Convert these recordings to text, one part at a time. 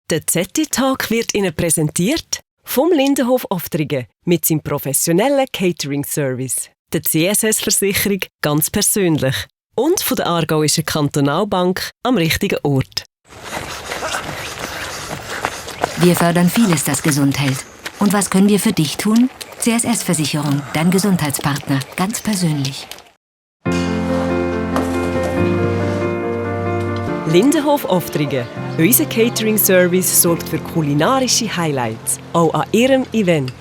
Der ZT-Talk wird Ihnen präsentiert vom Lindenhof Oftringen mit seinem professionellen Catering-Service, der CSS-Versicherung ganz persönlich und von der Aargauischen Kantonalbank am richtigen Ort. Wir fördern vieles, das gesund hält. Und was können wir für dich tun? CSS-Versicherung, dein Gesundheitspartner, ganz persönlich. Lindenhof Oftringen. Unser Catering-Service sorgt für kulinarische Highlights, auch an Ihrem Event.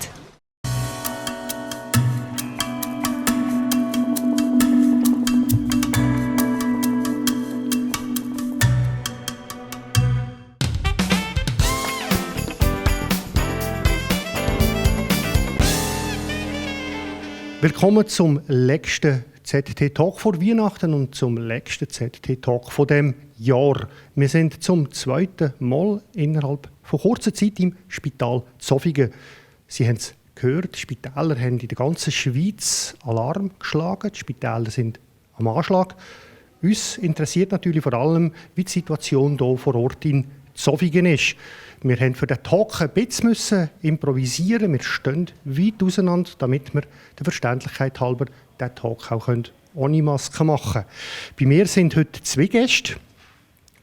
Willkommen zum letzten ZT-Talk vor Weihnachten und zum letzten ZT-Talk von dem Jahr. Wir sind zum zweiten Mal innerhalb von kurzer Zeit im Spital Zofingen. Sie haben es gehört, die Spitäler haben in der ganzen Schweiz Alarm geschlagen. Die Spitäler sind am Anschlag. Uns interessiert natürlich vor allem, wie die Situation hier vor Ort in Zofingen ist. Wir mussten für den Talk ein bisschen improvisieren. Wir stehen weit auseinander, damit wir der Verständlichkeit halber diesen Talk auch ohne Maske machen können. Bei mir sind heute zwei Gäste.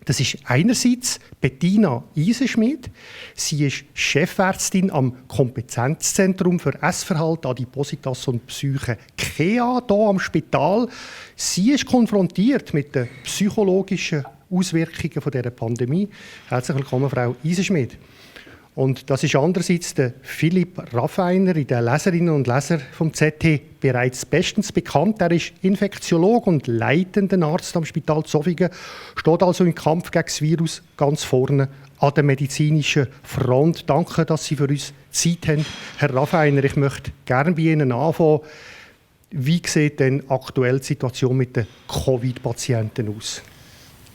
Das ist einerseits Bettina Eisenschmidt. Sie ist Chefärztin am Kompetenzzentrum für Essverhalten, Adipositas und Psyche KEA hier am Spital. Sie ist konfrontiert mit den psychologischen Auswirkungen dieser Pandemie. Herzlich willkommen, Frau Eisenschmidt. Und das ist andererseits der Philipp Raffiner, in den Leserinnen und Lesern vom ZT bereits bestens bekannt. Er ist Infektiologe und leitender Arzt am Spital Zofingen, steht also im Kampf gegen das Virus ganz vorne an der medizinischen Front. Danke, dass Sie für uns Zeit haben. Herr Raffiner, ich möchte gerne bei Ihnen anfangen. Wie sieht denn aktuell die Situation mit den Covid-Patienten aus?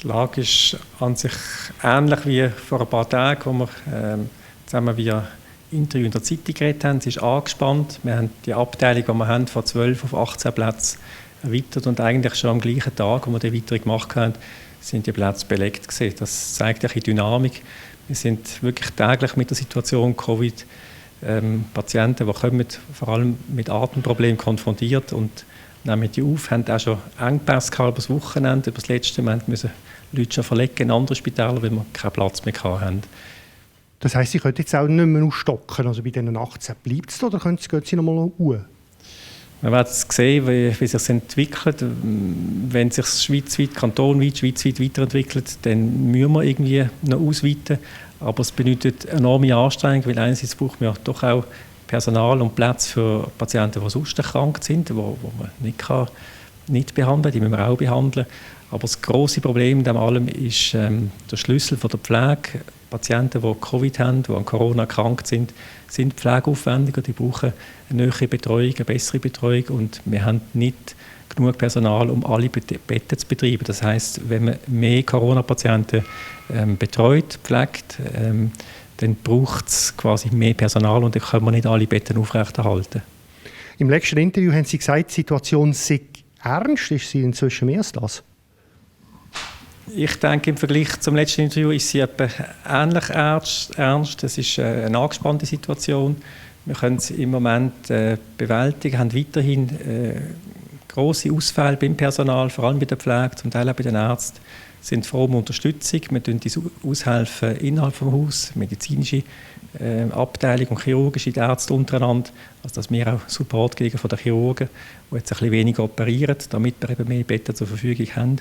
Die Lage ist an sich ähnlich wie vor ein paar Tagen, wo wir zusammen via Interview in der Zeitung geredet haben. Es ist angespannt. Wir haben die Abteilung, die wir haben, von 12 auf 18 Plätze erweitert. Und eigentlich schon am gleichen Tag, wo wir die Erweiterung gemacht haben, sind die Plätze belegt gewesen. Das zeigt eine Dynamik. Wir sind wirklich täglich mit der Situation Covid Patienten, die kommen, vor allem mit Atemproblemen konfrontiert und nehmen die auf, haben auch schon Engpässe über das Wochenende, über das letzte. Wir mussten Leute schon verlegen in andere Spitäler, weil wir keinen Platz mehr hatten. Das heisst, Sie können jetzt auch nicht mehr aufstocken, also bei diesen 18 bleibt es, oder gehen Sie noch mal hoch? Wir werden sehen, wie sich das entwickelt. Wenn sich schweizweit, kantonweit, schweizweit weiterentwickelt, dann müssen wir irgendwie noch ausweiten. Aber es bedeutet enorme Anstrengung, weil einerseits brauchen wir doch auch Personal und Platz für Patienten, die sonst krank sind, die man nicht behandeln kann. Die müssen wir auch behandeln. Aber das grosse Problem in allem ist der Schlüssel von der Pflege. Patienten, die Covid haben, die an Corona erkrankt sind pflegeaufwendiger. Die brauchen eine nähere Betreuung, eine bessere Betreuung. Und wir haben nicht genug Personal, um alle Betten zu betreiben. Das heisst, wenn man mehr Corona-Patienten betreut, pflegt, dann braucht es quasi mehr Personal und dann können wir nicht alle Betten aufrechterhalten. Im letzten Interview haben Sie gesagt, die Situation sei ernst. Ist sie inzwischen mehr als das? Ich denke, im Vergleich zum letzten Interview ist sie etwa ähnlich ernst. Es ist eine angespannte Situation. Wir können es im Moment bewältigen, haben weiterhin grosse Ausfälle beim Personal, vor allem bei der Pflege, zum Teil auch bei den Ärzten. Sind froh um Unterstützung. Wir helfen die Aushelfen innerhalb des Hauses, medizinische Abteilung und chirurgische Ärzte untereinander, also dass wir auch Support kriegen von den Chirurgen, die jetzt ein bisschen weniger operieren, damit wir eben mehr Betten zur Verfügung haben.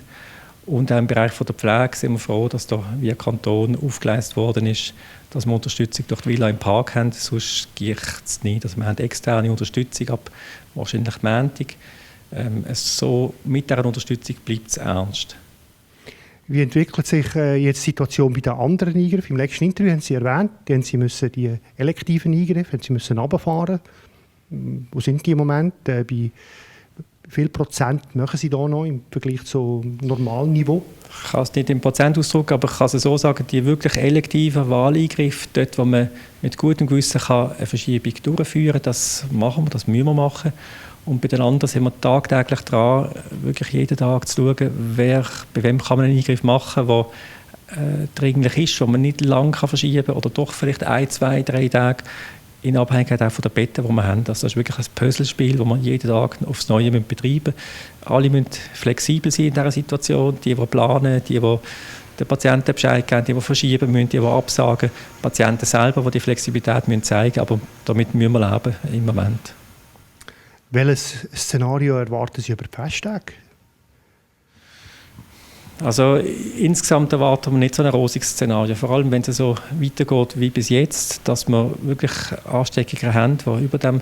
Und auch im Bereich der Pflege sind wir froh, dass da via Kanton aufgeleistet worden ist, dass wir Unterstützung durch die Villa im Park haben, sonst geht es nicht. Also wir haben externe Unterstützung ab wahrscheinlich Montag. So mit dieser Unterstützung bleibt es ernst. Wie entwickelt sich jetzt die Situation bei den anderen Eingriffen? Im letzten Interview haben Sie erwähnt, Sie müssen die elektiven Eingriffe runterfahren. Wo sind die im Moment? Bei wie viel Prozent machen Sie da noch im Vergleich zum normalen Niveau? Ich kann es nicht in Prozent ausdrücken, aber ich kann es so sagen, die wirklich elektiven Wahleingriffe, dort wo man mit gutem Gewissen eine Verschiebung durchführen kann, das machen wir, das müssen wir machen. Und bei den anderen sind wir tagtäglich dran, wirklich jeden Tag zu schauen, bei wem kann man einen Eingriff machen, der dringlich ist, wo man nicht lange verschieben kann oder doch vielleicht 1, 2, 3 Tage in Abhängigkeit auch von der Betten, die wir haben. Also das ist wirklich ein Puzzlespiel, das wir jeden Tag aufs Neue betreiben müssen. Alle müssen flexibel sein in dieser Situation, die planen, die den Patienten Bescheid geben, die verschieben müssen, die absagen, die Patienten selber, die Flexibilität müssen zeigen, aber damit müssen wir leben im Moment. Welches Szenario erwarten Sie über die Festtage? Also insgesamt erwarten wir nicht so ein rosiges Szenario, vor allem wenn es so weitergeht wie bis jetzt, dass wir wirklich Ansteckungen haben, die über dem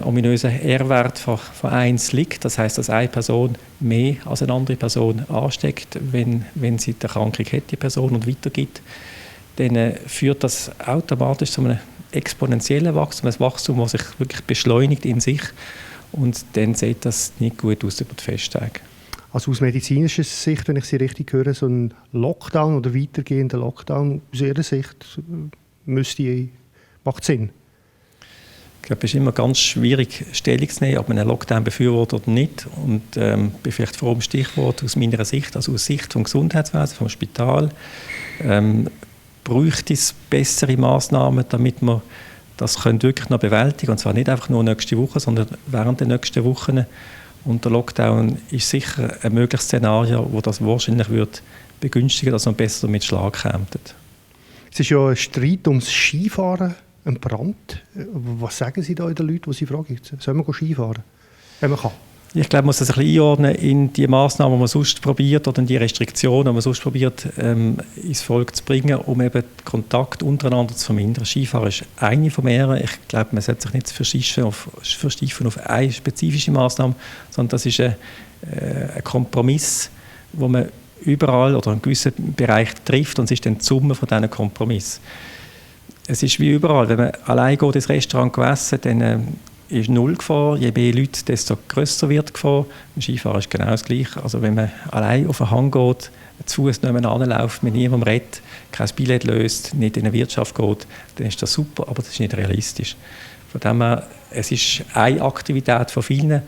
ominösen R-Wert von 1 liegt. Das heisst, dass eine Person mehr als eine andere Person ansteckt, wenn sie die Erkrankung hat, die Person, und weitergibt. Dann führt das automatisch zu einem exponentiellen Wachstum, ein Wachstum, das sich wirklich beschleunigt in sich, und dann sieht das nicht gut aus über die Festtage. Also aus medizinischer Sicht, wenn ich Sie richtig höre, so ein Lockdown oder weitergehender Lockdown aus Ihrer Sicht macht Sinn? Ich glaube, es ist immer ganz schwierig, Stellung zu nehmen, ob man einen Lockdown befürwortet oder nicht. Und bin vielleicht vor dem Stichwort aus meiner Sicht, also aus Sicht vom Gesundheitswesen, vom Spital, bräuchte es bessere Massnahmen, damit wir das wirklich noch bewältigen können. Und zwar nicht einfach nur nächste Woche, sondern während der nächsten Wochen. Und der Lockdown ist sicher ein mögliches Szenario, das das wahrscheinlich wird begünstigen, dass wir besser damit Schlag kämen. Es ist ja ein Streit ums Skifahren, ein Brand. Was sagen Sie da den Leuten, die Sie fragen? Sollen wir Skifahren, wenn man kann? Ich glaube, man muss das ein bisschen einordnen in die Massnahmen, die man sonst probiert, oder in die Restriktionen, die man sonst probiert, ins Volk zu bringen, um eben den Kontakt untereinander zu vermindern. Skifahren ist eine von mehreren. Ich glaube, man sollte sich nicht versteifen auf eine spezifische Massnahme, sondern das ist ein Kompromiss, wo man überall oder in einem gewissen Bereich trifft, und es ist dann die Summe von diesen Kompromiss. Es ist wie überall, wenn man allein geht ins Restaurant essen, dann ist null Gefahr. Je mehr Leute, desto grösser wird die Gefahr. Im Skifahren ist genau das Gleiche. Also wenn man allein auf einen Hang geht, zu Fuß nebeneinander läuft, mit niemandem redet, kein Billett löst, nicht in eine Wirtschaft geht, dann ist das super, aber das ist nicht realistisch. Von dem her, es ist eine Aktivität von vielen,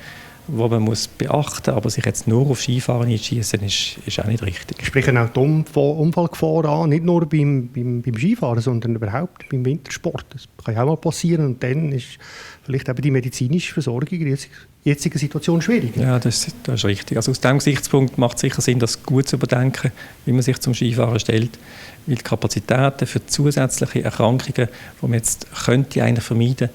die man muss beachten muss, aber sich jetzt nur auf Skifahren einschießen, ist auch nicht richtig. Ich spreche auch die Unfallgefahr an, nicht nur beim Skifahren, sondern überhaupt beim Wintersport. Das kann ja auch mal passieren, und dann ist vielleicht eben die medizinische Versorgung in der jetzigen Situation schwierig. Ja, das ist richtig. Also aus diesem Gesichtspunkt macht es sicher Sinn, das gut zu überdenken, wie man sich zum Skifahren stellt, weil die Kapazitäten für zusätzliche Erkrankungen, die man jetzt könnte eigentlich vermeiden,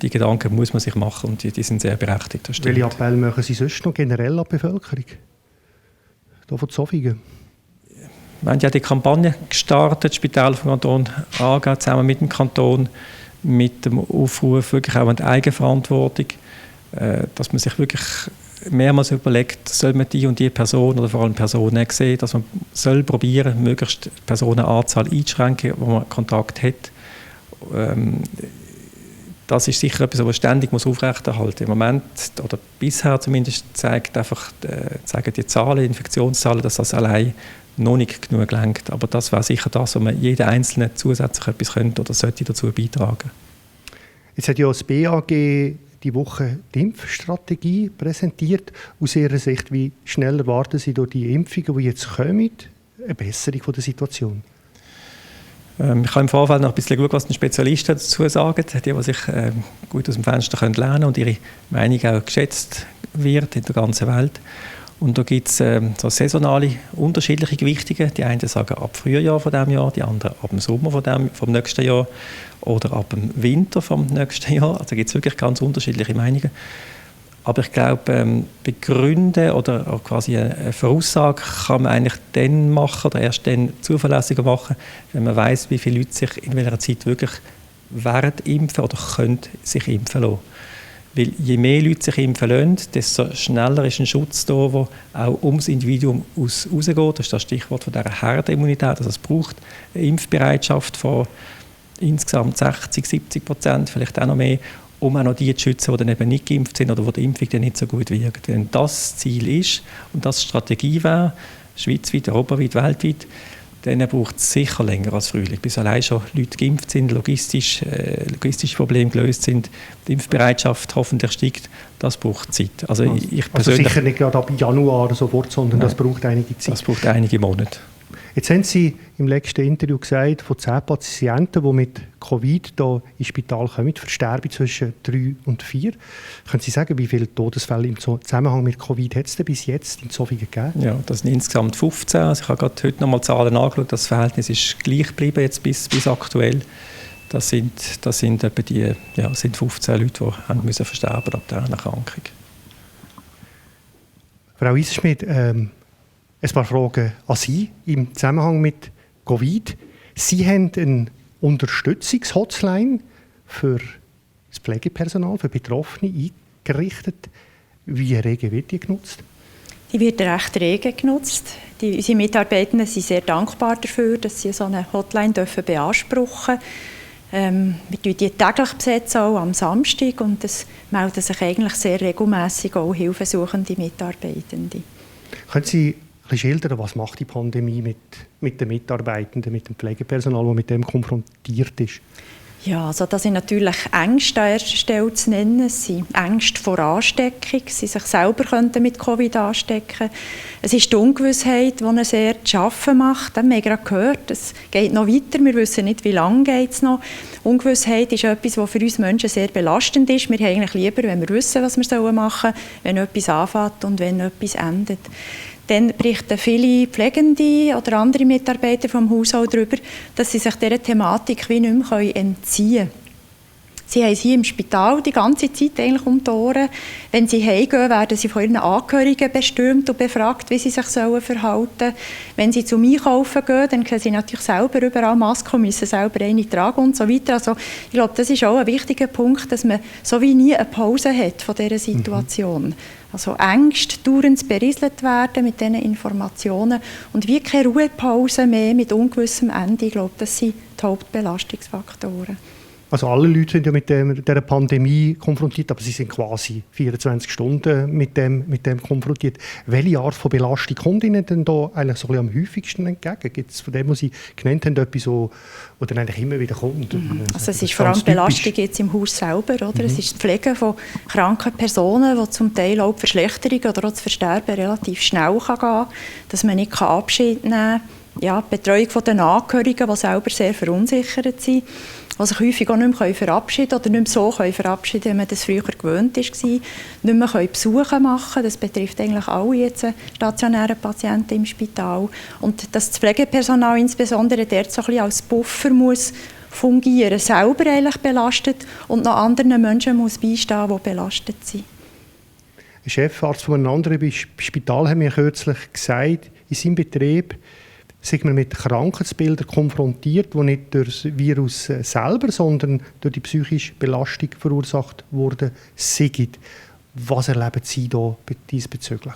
die Gedanken muss man sich machen, und die sind sehr berechtigt. Welche Appelle machen Sie sonst noch generell an die Bevölkerung? Hier von Zofingen? Wir haben ja die Kampagne gestartet, das Spital vom Kanton Aargau, zusammen mit dem Kanton, mit dem Aufruf wirklich auch an die Eigenverantwortung, dass man sich wirklich mehrmals überlegt, soll man die und die Person oder vor allem Personen sehen, dass man soll probieren, möglichst die Personenanzahl einzuschränken, wo man Kontakt hat. Das ist sicher etwas, was man ständig aufrechterhalten muss. Im Moment, oder bisher zumindest, zeigen die Zahlen, Infektionszahlen, dass das allein noch nicht genug gelangt. Aber das wäre sicher das, wo man jeder Einzelne zusätzlich etwas könnte oder sollte dazu beitragen. Jetzt hat ja das BAG die Woche die Impfstrategie präsentiert. Aus Ihrer Sicht, wie schnell erwarten Sie durch die Impfungen, die jetzt kommen, eine Besserung der Situation? Ich habe im Vorfeld noch ein bisschen geschaut, was die Spezialisten dazu sagen, die sich gut aus dem Fenster lernen können und ihre Meinung auch geschätzt wird in der ganzen Welt. Und da gibt es so saisonale, unterschiedliche Gewichtungen. Die einen sagen ab Frühjahr von diesem Jahr, die anderen ab dem Sommer vom nächsten Jahr oder ab dem Winter vom nächsten Jahr. Also gibt es wirklich ganz unterschiedliche Meinungen. Aber ich glaube, begründen oder auch quasi eine Voraussage kann man eigentlich dann machen oder erst dann zuverlässiger machen, wenn man weiss, wie viele Leute sich in welcher Zeit wirklich werden impfen oder können sich impfen lassen. Weil je mehr Leute sich impfen lassen, desto schneller ist ein Schutz da, der auch ums Individuum rausgeht. Das ist das Stichwort von dieser Herdenimmunität. Also es braucht eine Impfbereitschaft von insgesamt 60-70%, vielleicht auch noch mehr, um auch noch die zu schützen, die dann eben nicht geimpft sind oder wo die Impfung dann nicht so gut wirkt. Wenn das Ziel ist und das Strategie wäre, schweizweit, europaweit, weltweit, dann braucht es sicher länger als Frühling. Bis allein schon Leute geimpft sind, logistische Probleme gelöst sind, die Impfbereitschaft hoffentlich steigt, das braucht Zeit. Also, ich also sicher nicht gerade ab Januar sofort, sondern das braucht einige Zeit. Das braucht einige Monate. Jetzt haben Sie im letzten Interview gesagt, von 10 Patienten, die mit Covid hier ins Spital kommen, versterben zwischen 3 und 4. Können Sie sagen, wie viele Todesfälle im Zusammenhang mit Covid hat es denn bis jetzt in Zofingen gegeben? Ja, das sind insgesamt 15. Also ich habe gerade heute nochmal Zahlen angeschaut. Das Verhältnis ist gleich geblieben jetzt bis aktuell. Das sind etwa sind 15 Leute, die haben müssen versterben ab dieser Erkrankung. Frau Eisenschmidt, ein paar Fragen an Sie im Zusammenhang mit Covid. Sie haben eine Unterstützungshotline für das Pflegepersonal, für Betroffene eingerichtet. Wie rege wird die genutzt? Die wird recht rege genutzt. Unsere Mitarbeitenden sind sehr dankbar dafür, dass sie so eine Hotline beanspruchen dürfen. Wir die täglich besetzen, auch am Samstag, und es melden sich eigentlich sehr regelmässig auch hilfesuchende Mitarbeitende. Können Sie schildern, was macht die Pandemie mit den Mitarbeitenden, mit dem Pflegepersonal, das mit dem konfrontiert ist? Ja, also das sind natürlich Ängste an erster Stelle zu nennen. Es sind Ängste vor Ansteckung, sie sich selber könnten mit Covid anstecken. Es ist die Ungewissheit, die einen sehr zu schaffen macht. Wir haben gerade gehört, es geht noch weiter, wir wissen nicht, wie lange geht es noch. Ungewissheit ist etwas, was für uns Menschen sehr belastend ist. Wir haben eigentlich lieber, wenn wir wissen, was wir machen sollen, wenn etwas anfängt und wenn etwas endet. Dann berichten viele Pflegende oder andere Mitarbeiter vom Haushalt darüber, dass sie sich dieser Thematik wie nicht mehr entziehen können. Sie haben hier im Spital die ganze Zeit eigentlich um die Ohren. Wenn sie heimgehen, werden sie von ihren Angehörigen bestürmt und befragt, wie sie sich verhalten sollen. Wenn sie zum Einkaufen gehen, dann können sie natürlich selber überall Masken und müssen selber eine tragen und so weiter. Also ich glaube, das ist auch ein wichtiger Punkt, dass man so wie nie eine Pause hat von dieser Situation. Also Ängste dauernd berieselt werden mit diesen Informationen und wie keine Ruhepause mehr mit ungewissem Ende. Ich glaube, das sind die Hauptbelastungsfaktoren. Also alle Leute sind ja mit dieser Pandemie konfrontiert, aber sie sind quasi 24 Stunden mit dem konfrontiert. Welche Art von Belastung kommt Ihnen denn da eigentlich so ein bisschen am häufigsten entgegen? Gibt es von dem, was Sie genannt haben, etwas, wo dann eigentlich immer wieder kommt? Also es ist vor allem die Belastung jetzt im Haus selber. Oder? Es ist die Pflege von kranken Personen, wo zum Teil auch die Verschlechterung oder auch das Versterben relativ schnell gehen kann, dass man nicht Abschied nehmen kann. Ja, die Betreuung der Angehörigen, die selber sehr verunsichert sind, die sich häufig auch nicht mehr verabschieden können oder nicht mehr so verabschieden können, wie man das früher gewöhnt war. Nicht mehr Besuche machen können. Das betrifft eigentlich alle jetzt stationäre Patienten im Spital. Und dass das Pflegepersonal insbesondere dort so ein bisschen als Buffer muss fungieren, selber eigentlich belastet und noch anderen Menschen muss beistehen, die belastet sind. Ein Chefarzt von einem anderen Spital hat mir kürzlich gesagt, in seinem Betrieb sind wir mit Krankheitsbildern konfrontiert, die nicht durch das Virus selber, sondern durch die psychische Belastung verursacht worden sind. Was erleben Sie da diesbezüglich?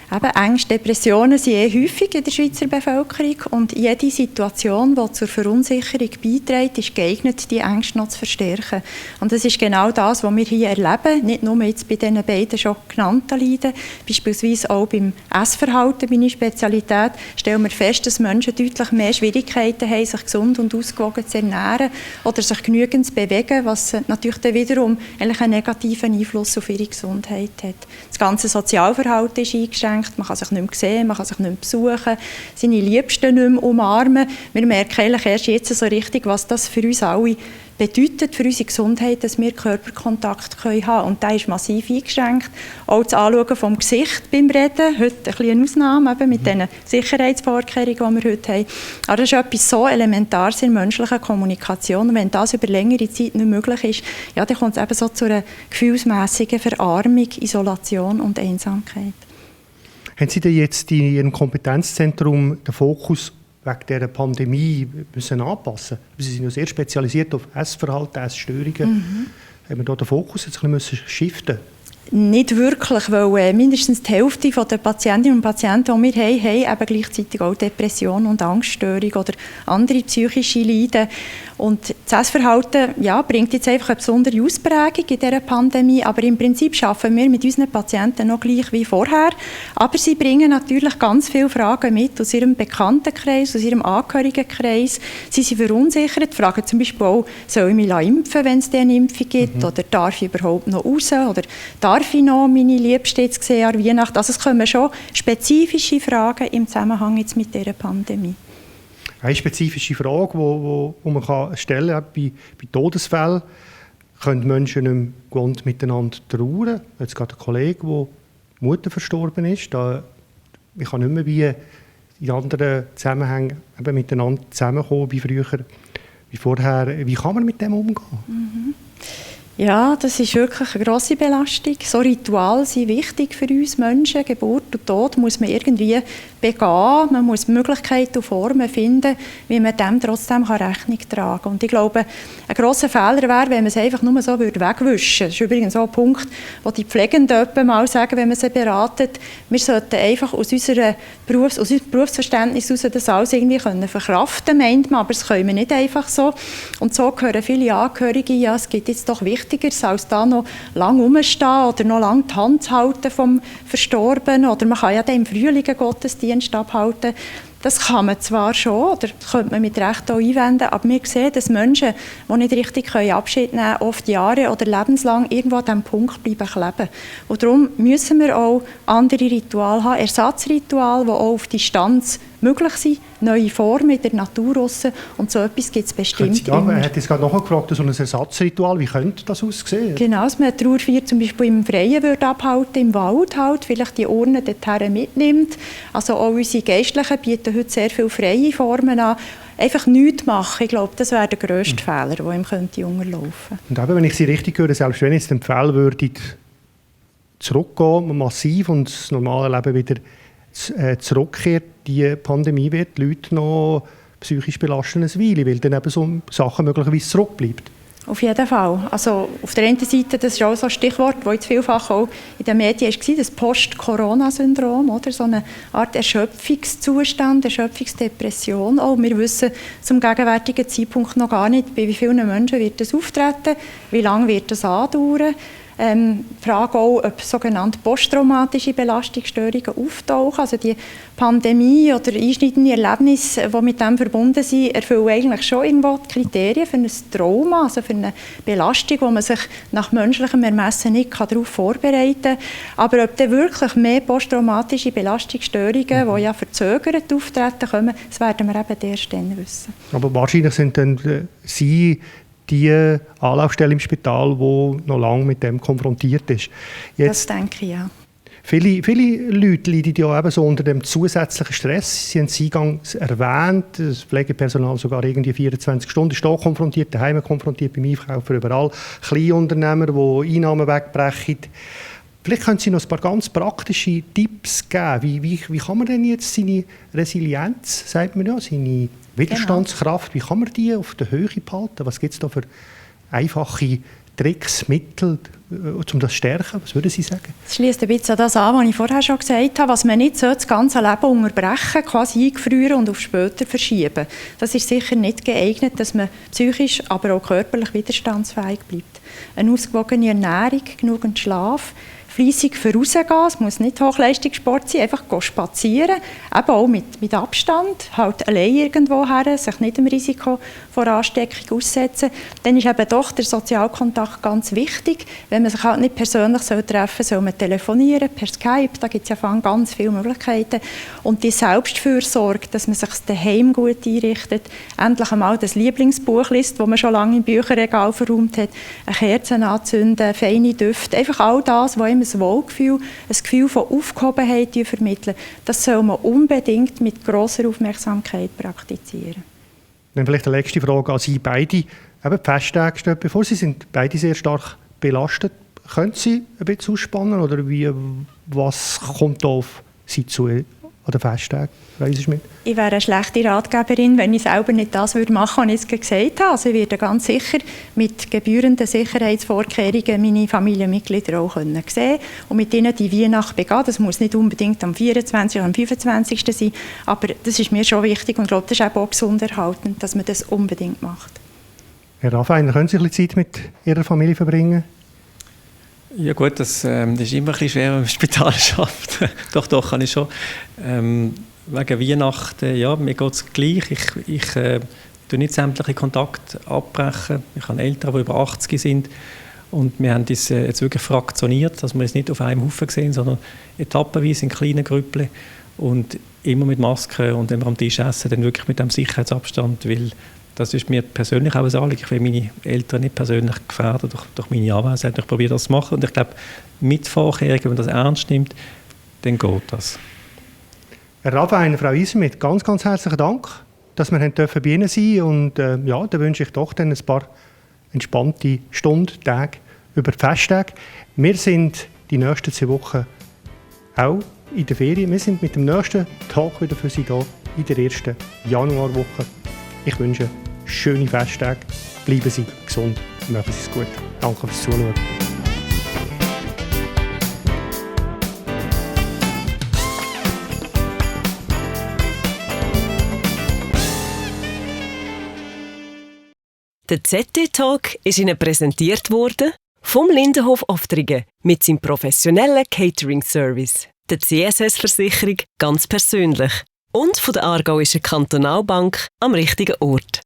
Eben, Ängste, Depressionen sind häufig in der Schweizer Bevölkerung und jede Situation, die zur Verunsicherung beiträgt, ist geeignet, die Ängste noch zu verstärken. Und das ist genau das, was wir hier erleben, nicht nur jetzt bei diesen beiden schon genannten Leiden, beispielsweise auch beim Essverhalten, meine Spezialität, stellen wir fest, dass Menschen deutlich mehr Schwierigkeiten haben, sich gesund und ausgewogen zu ernähren oder sich genügend zu bewegen, was natürlich dann wiederum eigentlich einen negativen Einfluss auf ihre Gesundheit hat. Das ganze Sozialverhalten ist eingeschränkt. Man kann sich nicht mehr sehen, man kann sich nicht mehr besuchen, seine Liebsten nicht mehr umarmen. Wir merken eigentlich erst jetzt so richtig, was das für uns alle bedeutet, für unsere Gesundheit, dass wir Körperkontakt haben können. Und der ist massiv eingeschränkt. Auch das Anschauen vom Gesicht beim Reden, heute ein bisschen eine Ausnahme eben mit den Sicherheitsvorkehrungen, die wir heute haben. Aber das ist etwas so Elementares in menschlicher Kommunikation. Und wenn das über längere Zeit nicht möglich ist, ja, dann kommt es eben so zu einer gefühlsmässigen Verarmung, Isolation und Einsamkeit. Haben Sie denn jetzt in Ihrem Kompetenzzentrum den Fokus wegen dieser Pandemie müssen anpassen? Sie sind ja sehr spezialisiert auf Essverhalten, Essstörungen. Haben wir da den Fokus jetzt ein bisschen shiften? Nicht wirklich, weil mindestens die Hälfte der Patientinnen und Patienten, die wir haben eben gleichzeitig auch Depression und Angststörung oder andere psychische Leiden. Und das Essverhalten bringt jetzt einfach eine besondere Ausprägung in dieser Pandemie, aber im Prinzip arbeiten wir mit unseren Patienten noch gleich wie vorher. Aber sie bringen natürlich ganz viele Fragen mit aus ihrem Bekanntenkreis, aus ihrem Angehörigenkreis. Sie sind verunsichert, fragen zum Beispiel auch, soll ich mich impfen lassen, wenn es eine Impfung gibt, oder darf ich überhaupt noch raus, oder darf darf ich noch meine Liebste jetzt sehen an Weihnachten? Also es kommen schon spezifische Fragen im Zusammenhang jetzt mit dieser Pandemie. Eine spezifische Frage, die man stellen kann, bei Todesfällen, können Menschen nicht mehr gewohnt miteinander trauern. Jetzt gerade ein Kollege, der Mutter verstorben ist, ich kann nicht mehr wie in anderen Zusammenhängen miteinander zusammenkommen wie früher, wie vorher. Wie kann man mit dem umgehen? Mhm. Ja, das ist wirklich eine grosse Belastung. So Rituale sind wichtig für uns Menschen. Geburt und Tod muss man irgendwie begehen. Man muss Möglichkeiten und Formen finden, wie man dem trotzdem Rechnung tragen kann. Und ich glaube, ein grosser Fehler wäre, wenn man es einfach nur so wegwischen würde. Das ist übrigens auch ein Punkt, wo die Pflegenden mal sagen, wenn man sie beratet, wir sollten einfach aus unserem Berufsverständnis heraus das alles irgendwie verkraften können, meint man, aber das können wir nicht einfach so. Und so hören viele Angehörige, ja, es gibt jetzt doch Wichtigeres, als da noch lange rumstehen oder noch lange die Hand zu halten vom Verstorbenen. Oder man kann ja dann im Frühling einen Gottesdienst abhalten. Das kann man zwar schon, oder könnte man mit Recht auch einwenden, aber wir sehen, dass Menschen, die nicht richtig Abschied nehmen können, oft Jahre oder lebenslang irgendwo an diesem Punkt bleiben kleben. Und darum müssen wir auch andere Rituale haben, Ersatzrituale, die auch auf Distanz möglich sind, neue Formen in der Natur raus. Und so etwas gibt es bestimmt immer. Er hat jetzt gerade noch gefragt, so ein Ersatzritual, wie könnte das aussehen? Genau, dass man eine Trauerfeier zum Beispiel im Freien würde abhalten, im Wald halt, vielleicht die Urne dorthin mitnimmt. Also auch unsere Geistlichen bieten heute sehr viele freie Formen an. Einfach nichts machen, ich glaube, das wäre der grösste Fehler, der ihm könnte unterlaufen. Und eben, wenn ich Sie richtig höre, selbst wenn ich jetzt empfehlen würde, zurückgehen, massiv und das normale Leben wieder zurückkehrt, die Pandemie wird die Leute noch psychisch belasten eine Weile, weil dann eben so Sachen möglicherweise zurückbleiben. Auf jeden Fall. Also auf der einen Seite, das ist auch so ein Stichwort, das jetzt vielfach auch in den Medien war, das Post-Corona-Syndrom, oder? So eine Art Erschöpfungszustand, Erschöpfungsdepression. Auch wir wissen zum gegenwärtigen Zeitpunkt noch gar nicht, bei wie vielen Menschen wird das auftreten, wie lange wird das andauern. Die Frage auch, ob sogenannte posttraumatische Belastungsstörungen auftauchen. Also die Pandemie oder einschneidende Erlebnisse, die mit dem verbunden sind, erfüllen eigentlich schon irgendwo die Kriterien für ein Trauma, also für eine Belastung, wo man sich nach menschlichem Ermessen nicht darauf vorbereiten kann. Aber ob dann wirklich mehr posttraumatische Belastungsstörungen, die ja verzögert auftreten, kommen, das werden wir eben erst dann wissen. Aber wahrscheinlich sind dann Sie die Anlaufstelle im Spital, die noch lange mit dem konfrontiert ist. Jetzt, das denke ich, ja. Viele Leute leiden ja eben so unter dem zusätzlichen Stress. Sie haben es eingangs erwähnt, das Pflegepersonal sogar irgendwie 24 Stunden ist da konfrontiert, daheim konfrontiert, beim Einkaufen überall. Kleinunternehmer, die Einnahmen wegbrechen. Vielleicht können Sie noch ein paar ganz praktische Tipps geben. Wie kann man denn jetzt seine Resilienz, sagt man ja, seine Widerstandskraft, wie kann man die auf der Höhe behalten? Was gibt es da für einfache Tricks, Mittel, um das zu stärken? Was würden Sie sagen? Das schließt ein bisschen an das an, was ich vorher schon gesagt habe. Was man nicht so das ganze Leben unterbrechen, quasi eingefrieren und auf später verschieben. Das ist sicher nicht geeignet, dass man psychisch, aber auch körperlich widerstandsfähig bleibt. Eine ausgewogene Ernährung, genügend Schlaf, fleissig vorausgehen, es muss nicht Hochleistungssport sein, einfach spazieren, eben auch mit Abstand, halt allein irgendwo her, sich nicht dem Risiko vor Ansteckung aussetzen. Dann ist eben doch der Sozialkontakt ganz wichtig. Wenn man sich halt nicht persönlich treffen soll man telefonieren, per Skype, da gibt es ja ganz viele Möglichkeiten. Und die Selbstfürsorge, dass man sich daheim gut einrichtet, endlich einmal das Lieblingsbuch liest, das man schon lange im Bücherregal verräumt hat, eine Kerze anzünden, feine Düfte, einfach all das, was einem ein Wohlgefühl, ein Gefühl von Aufgehobenheit vermitteln. Das soll man unbedingt mit grosser Aufmerksamkeit praktizieren. Dann vielleicht die letzte Frage an Sie beide. Eben die Festtage stehen bevor. Sie sind beide sehr stark belastet. Können Sie ein bisschen ausspannen oder was kommt da auf Sie zu an den Festtagen? Ich wäre eine schlechte Ratgeberin, wenn ich selber nicht das machen würde, was ich jetzt gesagt habe. Also ich werde ganz sicher mit gebührenden Sicherheitsvorkehrungen meine Familienmitglieder auch sehen können und mit ihnen die Weihnacht begehen. Das muss nicht unbedingt am 24. oder am 25. sein, aber das ist mir schon wichtig und ich glaube, das ist auch gesund erhaltend, dass man das unbedingt macht. Herr Raffiner, können Sie ein bisschen Zeit mit Ihrer Familie verbringen? Ja gut, das ist immer ein bisschen schwer, wenn man im Spital arbeitet. Doch, kann ich schon. Wegen Weihnachten, ja, mir geht es gleich. Ich tue nicht sämtliche Kontakte abbrechen. Ich habe Eltern, die über 80 sind. Und wir haben das jetzt wirklich fraktioniert, dass wir es nicht auf einem Haufen sehen, sondern etappenweise in kleinen Grüppeln und immer mit Maske und wenn wir am Tisch essen, dann wirklich mit dem Sicherheitsabstand, weil das ist mir persönlich auch ein Anliegen. Ich will meine Eltern nicht persönlich gefährden durch meine Anwesenheit. Ich probiere das zu machen und ich glaube, mit Vorkehrungen, wenn man das ernst nimmt, dann geht das. Herr Ravin, Frau Isermit, ganz, ganz herzlichen Dank, dass wir bei Ihnen sein dürfen. Und ja, dann wünsche ich doch dann ein paar entspannte Stunden, Tage über die Festtage. Wir sind die nächsten 2 Wochen auch in der Ferien. Wir sind mit dem nächsten Tag wieder für Sie da in der ersten Januarwoche. Ich wünsche schöne Festtage. Bleiben Sie gesund und machen Sie es gut. Danke fürs Zuschauen. Der ZT-Talk ist Ihnen präsentiert worden vom Lindenhof Oftringen mit seinem professionellen Catering-Service, der CSS-Versicherung ganz persönlich und von der Aargauischen Kantonalbank am richtigen Ort.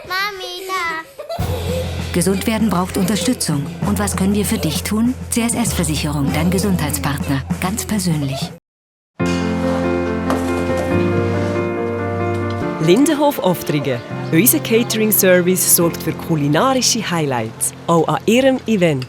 Mami, da! Gesund werden braucht Unterstützung. Und was können wir für dich tun? CSS-Versicherung, dein Gesundheitspartner. Ganz persönlich. Lindenhof Oftringen. Unser Catering-Service sorgt für kulinarische Highlights, auch an Ihrem Event.